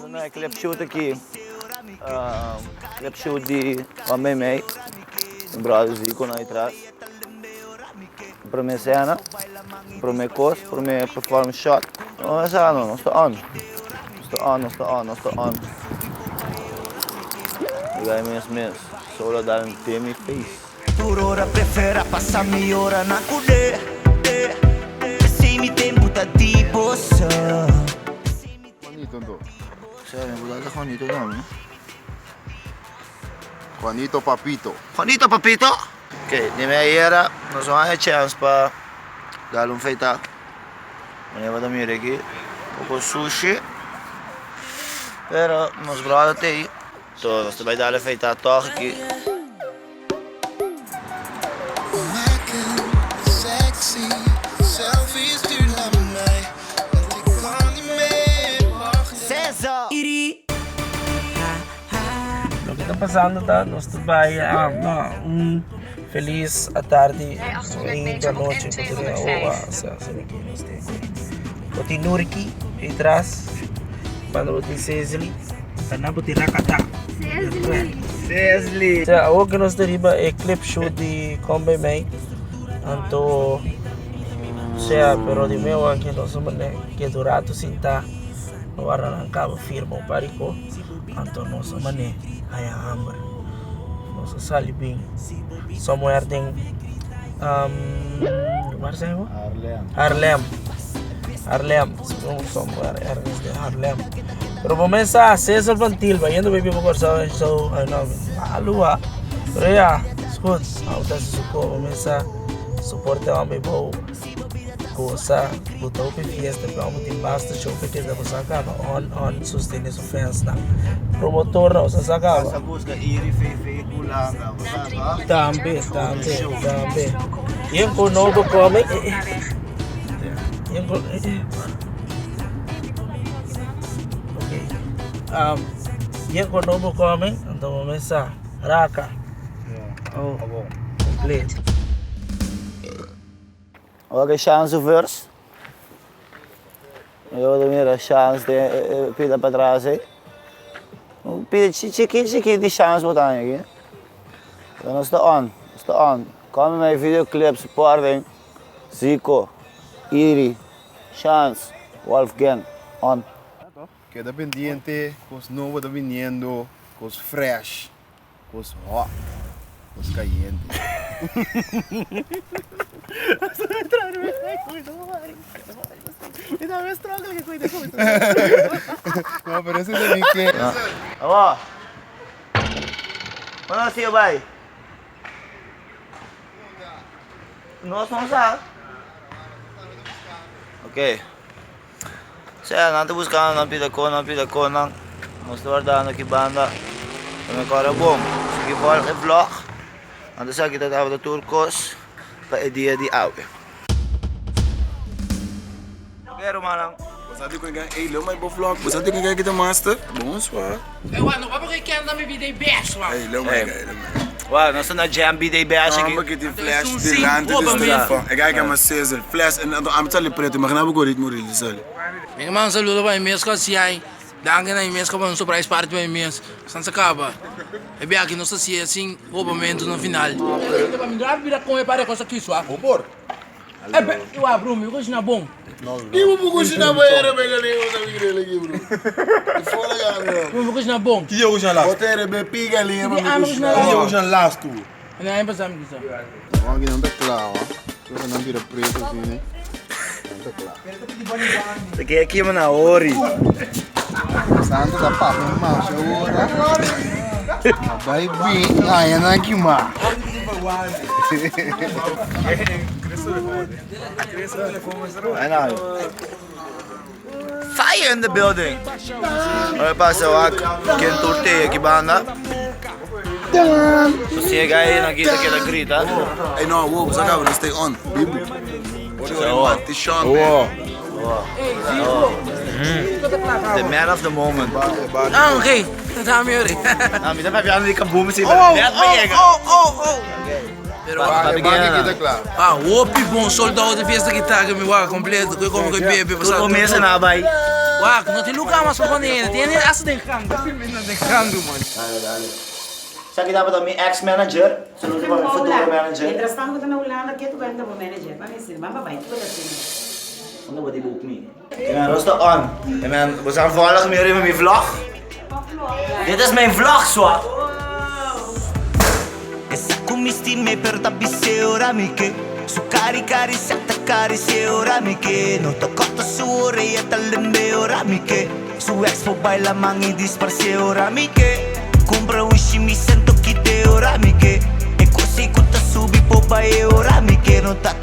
Na e clip shoot aki, clip shoot di Juan Meimei, mi brother Zico na atras. Prome escena, prome cos, prome performance shot. No sa no, nos ta on. Nos ta on, nos ta on, nos ta on. E guy mes mes, solo dal den mi face. Tur ora prefera pasa mi ora na kuné P'esei mi tempu ta di bo so. Juanito anto. Sea mi por ta Juanito tambe. Juanito papito. Juanito papito. Ok, di mi ayera nos no haña chèns pa dal un feitá. Manera bo ta mira aki, poko sushi, pero nos bròder ta ei. So nos ta bai dal e feitá tòg aki. Loke ta pasando ta nos ta bai un felis atardi i anochi bo tin Nurki ei tras banda bo tin Cezely banda bo tin Rakata Cezely Awor ku nos ta riba e clip shoot di Come By Mij anto sea pero di meu aki nos a manda keda un rato sinta Ora nan kaba firma un par di ko, anto nos a man'é haña hamber. Nos a sali bin somewhere den waar zijn we? Haarlem. Haarlem. Haarlem. Somewhere ergens den Haarlem. Pero bo mes sa, Cesar van Til, bayendo bay biba Kòrsou en so, ay no, malu a. Pero ya, is goed. Abo ta hasi su ko, bo mes sa, soporte homber bou. Gosa ku ta hopi fiesta pero amo tin basta show pa keda bo sa kaba on on sostene su fans nan promotor nan sa kaba Sa buska iri fe fe kulanga bo sa ba tambe tambe tambe yen ku nobo kome yen ku okay um yen ku nobo kome anto bo mes sa raka oh completo. Ora Shans su verse. Mi tabata mira Shans den e pida patras ei. Un pida chikit chikit di Shans bo ta haña aki. Pero nos ta on, nos ta on. Come my video clip supporting Zico, Iri, Shans, Wolfgang, on. Keda pendiente, kos nobo ta biniendo, kos fresh. Kos hot, kos kayente. No, pero ese ta mi ke. Awo. Unda nos tío bai? Nos no sa. Ok. Sea, nan ta buscando nan pida con, nan pida con nan. Nos ta wardando aki banda. Pa mi kore bon. Sigui volg e vlog. Anto esaki ta tabata tur kos pa e dia di awe. Ok rumannan. Bo sa di ku e gan ey leu mai bo vlog. Bo sa di ku e gan kita master. Bon swa. Ey wak no papia ku e kenda mi bida e bes wak. Ey leu mai gai leu mai. Wak nos ta na jam bida e bes aki. Homber ki tin flash delante di telefon. E gai kama Cesar. Flash en anto ami sali preto. Imagina bo ku ritmo rili sali. Mi ke manda un saludo pa mi mes ku a siai. Danki na mi mes ku a pone un surprise party pa mi mes. San sa kaba. E biaha aki nos ta si'e sin hobamentu na final. Mi no a bira kome pa rekosa kiswa. Ebe, iwa bro, mi kushina bon. Ibo bu kushina bon ere be gane yo sa bigre le ki bro. Fola ga mi. Mi kushina bon. Ki yo kushina last? Bote ere be piga li eba mi kushina. Ki yo kushina last tu? Ana em pasa mi kushina. Wan ki nan ta kla wa. Cosa nan bira preto así ne. Nan ta kla. Te ke kima na ori. Santo ta papia masha ora. Bai bin haña nan kima. Fire in the building. Ora pasa wak ken tur te aki banda. Sosiega ahí na kita keda grita. Hey no, wow, sa cabo, stay on. Bibu. Wow. The man of the moment. Ah, ok. Ta mi ori. Ah, mi ta papiando di kaboom si, pero net pa yega. Oh, oh, oh. Pero Ah, hopi bon soldado de fiesta ki ta mi wak completo. Koi come koi bebe Tur bo mesa na bai. Wak, no tin lugar mas pa pone hende. Tin hende hasta den gang. Den gang, man. Dale, dale. Esaki tabata mi ex manager, saludo pa mi futuro manager. Mientras tanto bo ta na Hulanda, ke tu bai ta bo manager? Ban esei, ban pa bai, kiko ta haciendo? Unda bo di boek mi? E man, nos ta on. E man, bo sa volg mi riba mi vlog? Dit is mijn vlog, swa. E sa ku mi stim'é pero ta bis'é ora mi ke Su kari kari sa ta karisié ora mi ke No ta kòrta su orea ta lemb'é ora mi ke Su ex por baila man i disparsié ora mi ke Kumpra un shimis anto kit'é ora mi ke E kos ei ku ta subi por bai'é ora mi ke No ta.